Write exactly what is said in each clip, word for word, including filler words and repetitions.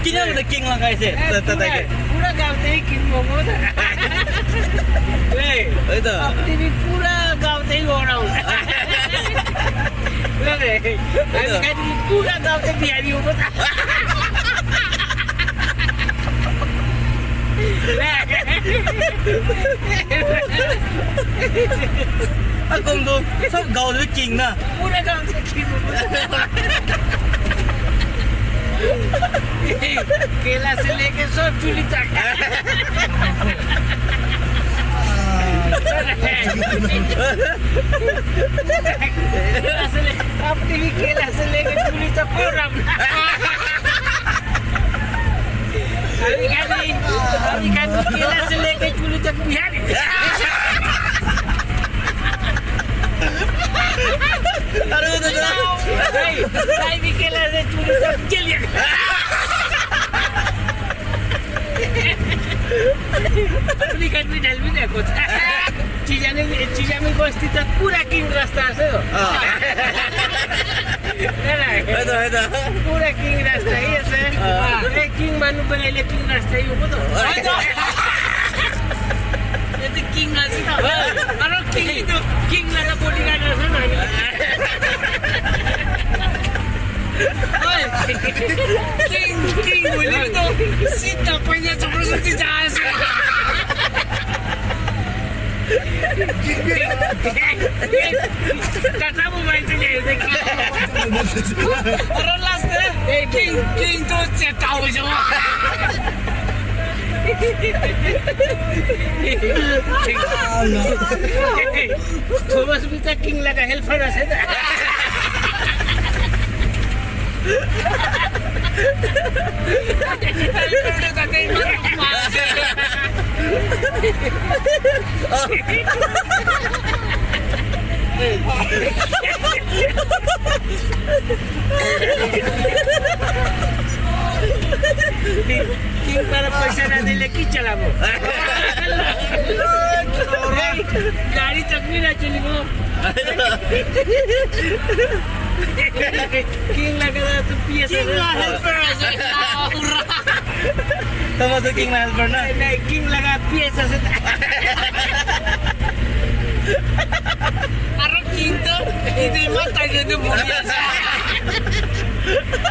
Ina udah king lah guys eh. Tata tata. Pura gaon te king hobo. Hey, itu. Apni bhi pura gaon te ho raha hu. Hey, pura gaon te bihari hobo. Akom tu sab gaon te king na. Pura gaon te king hobo. केला से लेके सब चूली तक। केला से ले-, अपनी भी केला से लेके चूली तक पूरा। अभी खाली, अभी खाली केला से लेके चूली तक बिहारी। अरे दादा। भाई, भाई भी केला से चूली तक चलिए। अपनी कंट्री डल भी देखो। चिजाने, चिजाने बस्ती तक पूरा किंग रास्ता है। हाँ। है ना? है तो, है तो। पूरा किंग रास्ता ही है, सर। हाँ। अरे, किंग मानू बनाइले किंग रास्ता ही हो तो। हाँ। Itu king na sih. Ano king itu? King na sa bodyguard na sa na. Oi, king, king boleh itu. Sita punya terus sih jas. Kata mau main tu dia. Orang last eh. King, king tu cetau je. Thomas Peter King laga helper ase na. King para paisa na dile ki chalabo? Gari tak bhi na chalibo. King laga tu P S King na helper ase. Thomas King na helper na? Nahi, nahi, king laga P S ase. Aro king to, etu iman tai jone boli ase.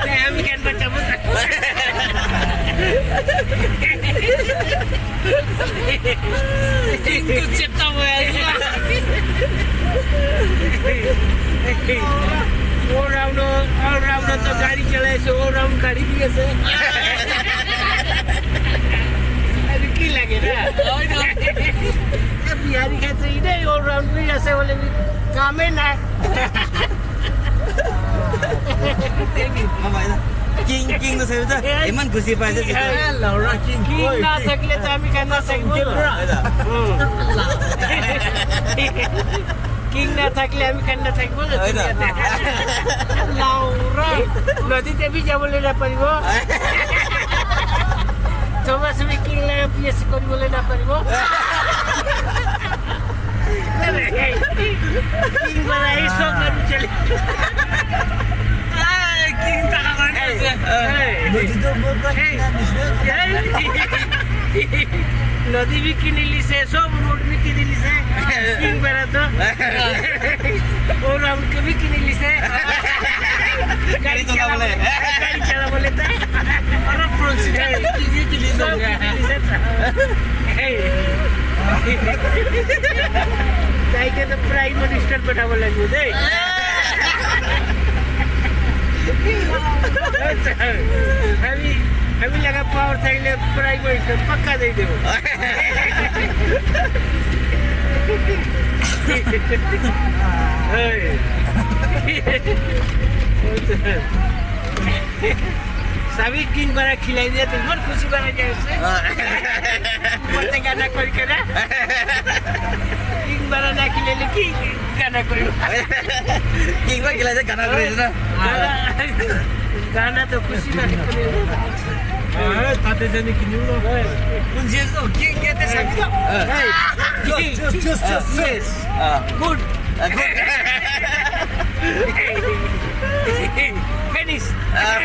Nahi, ami khan bachabo. King to chepta hoy ase. All rounder, all rounder to gari chalai ase, all round gari bhi ase. Aru ki lage na? Hoi na. Bihari khan to etai all round bhi ase bole bhi kam e nai. King, king to sabi ta, iman khushi paise. Laura king, king na thakile to ami khan na thakibo. King na thakile ami khan na thakibo. Laura, nodi te bhi jabole na paribo. Thomas bhi king laga P S koribole na paribo. King para hi sob manu chale. Ai, king taka manu ase. Hey. Hey. Hey. Nodi bhi kini lise, sob road bhi kini lise. King para to. Aru hum ko bhi kini lise. Gari chalabole. Gari chalabole ta. Aru front seat. Hey. Sob kini lise. Hey. Taike to Prime Minister banabo lagibo de. Ami, ami laga power thaile Prime Minister pakka de dibo. Hey. Sabi king bara khilai diya to bahut khushi bara jai ase. Bolte gana koi kena. King bara na khilai le ki gana koi. King bara khilai le gana koi na. Gana, gana to khushi bara kore. Ah, tate jani kinu lo. Kun je so king ke te sabi to. Hey. Just, just, just, just. Yes. Ah. Good. Ah, good. Finish. Ah.